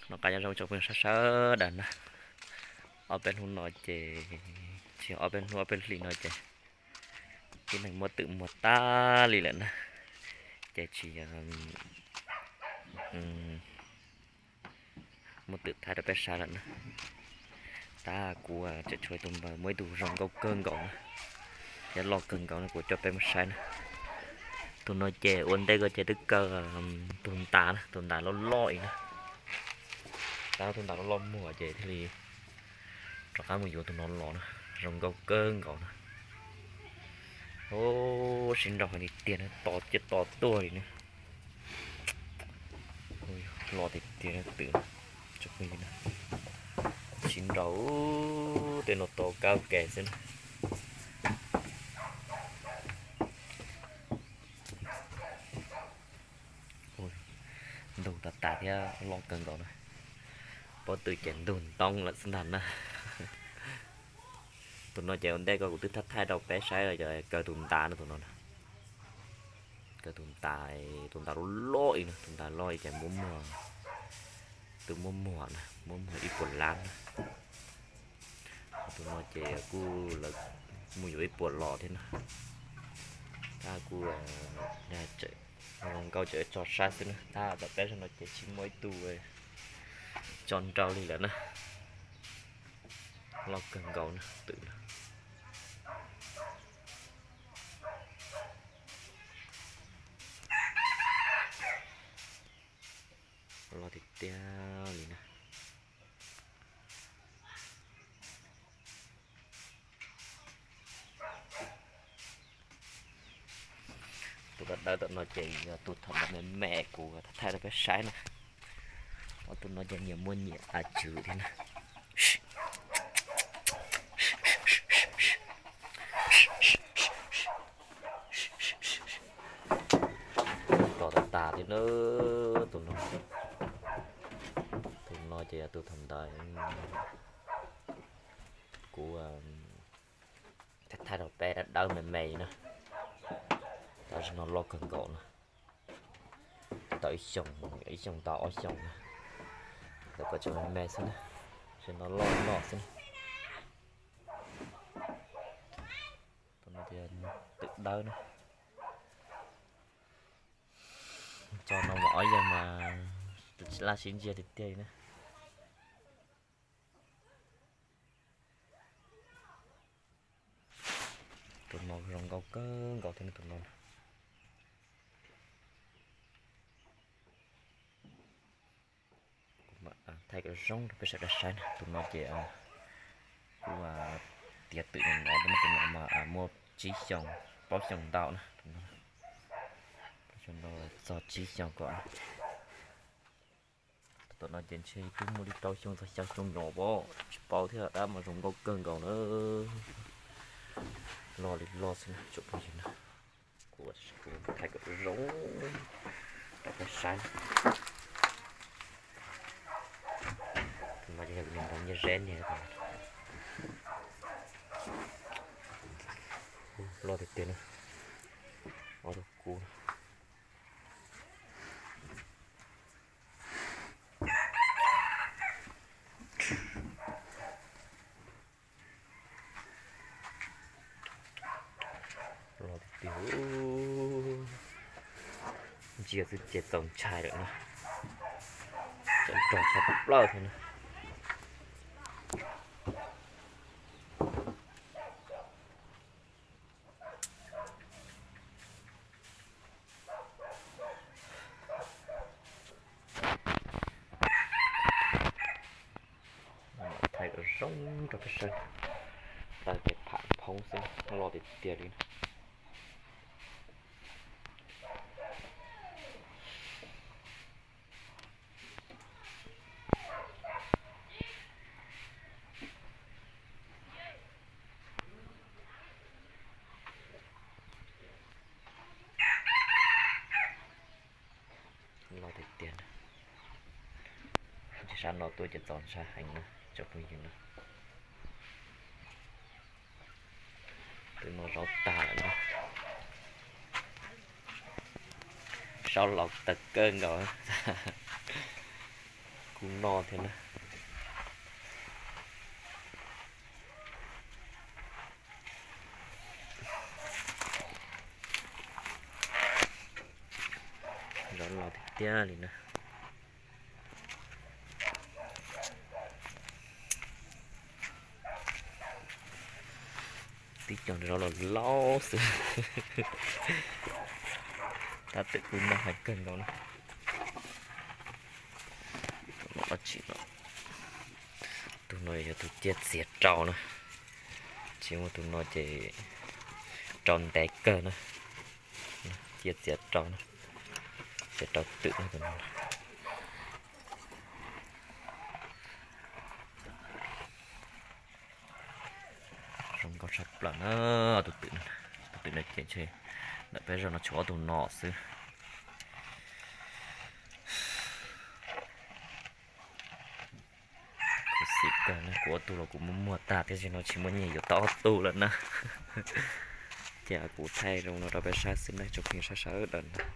Noj qab nyob zoo tsoom phooj ywg sawv daws na. Ob peb hnub no ces, tsis ob peb hnub ob peb hlis no ces tib neeg muab twm muag tag li lawm na, ces tsis muab twm thaij rau peb saib lawm na. Tab kuv tseem tshuav ib tug npawg muaj ib tug zoo nkauj kawg nkaus na, thiab loj kawg nkaus no kuv coj peb mus saib na. Tus no ces ua ntej ko ces twb kaw tus ntas na, tus ntas loj loj ib na. Tab tus ntas loj loj muag ces thiaj li rov qab mus yuav tus no los na, zoo nkauj kawg nkaus na. Sib nraus heev tiag tiag na, to ciaj to tuaj li na. Loj tiag tiag twm, sib nraus tej no to kab ke xwb na. Ntug tas tas thiab loj kawg nkaus na. Pob tw ces ntug ntoob lawm xwb ntag na. Tus no ces ua ntej ko kuv twb thaij thaij rau peb saib los, kaw tus ntas no, tus no, kaw tus ntas, tus ntas loj loj ib no, tus ntas loj ib ces muab muag, twb muab muag na, muab muag ib puas lab na. Tus no ces kuj lawv mus yuav ib puas los thiab na. Tab kuj zoo nkauj tseem tso saib xwb na, tab tom peb saib no ces tsis muaj ib tug tso nraus li lawm na. Loj kawg nkaus na twm na. Loj tiag tiag li na. Tus dawb dawb tom no ces yog tus thaum ntawd me me kuv thaij rau peb saib na. Ob tug no ces nyias muaj nyias a tswv thiab na. Tos tas tas thiab na. Tus no, tus no ces yog tus thaum ntawd kuv thaij rau peb dawb dawb me me na. Tam sim no loj kawg nkaus na. Tau ib xyoos, ib xyoos tau ob xyoos na. Lawv kom tseem me me xwb na, tam sim no loj loj xwb na. Tus no twm dawb na. Tso no mas ob yawg mas laj sib ntsia tiag tiag li na. Tus no zoo nkauj kawg nkaus thiab tus no. Thaij kom zoo rau peb sawv daws saib na. Tus no ces kuj tiav twm no, tus no mas muaj tsib xyoos, plaub xyoos ntau na. Plaub xyoos ntau txog tsib xyoos kom. Tus no ces ntshe twb muaj li rau xyoo txog xya xyoo no pom tsis paub thiab, tab mas zoo nkauj kawg nkaus na. Loj li loj xwb na tsoom phooj ywg na. Kuv, kuv thaij kom zoo rau peb saib. Tus no ces yog kuv niag npawg Nyiaj Zeb niag. Loj tiag tiag na. Ob tug kub. Loj tiag tiag. Ntsia xwb ces txaus ntshai lawm na. Tseem rog tshaj plaws thiab na. Thaij kom zoo rau peb saib. Taw ces pham phoob xwb, loj tiag tiag li. Loj tiag tiag na. Sab no tuaj ces txaus ntshai heev na tsoom phooj ywg na. Twb no zaub tag lawm na. Saub laus tawv kawg nkaus. Kuj noj thiab na. Zov los tiag tiag li na. Tib co zov los laub xwb. Tab twm kuj noj heev kawg nkaus na. Tus no dab tsi no? Tus no yog tus ciaj txiav rau na. Tsis muaj tus no ces rau ntev kawg na. Ciaj txiav rau na, txiav rau twm na tus no. Zoo nkauj tshaj plaws na tus twm no. Tus twm no ces ntshe ntawm peb zos no tshuav ob tug no xwb. Khuv xim kawg na, kuv ob tug los kuv muag muag tag thiab, tam sim no tsis muaj nyiaj yuav tau ob tug lawm na. Ces kuv thaij zoo no rau peb saib xwb na, tsoom phooj ywg sawv daws na.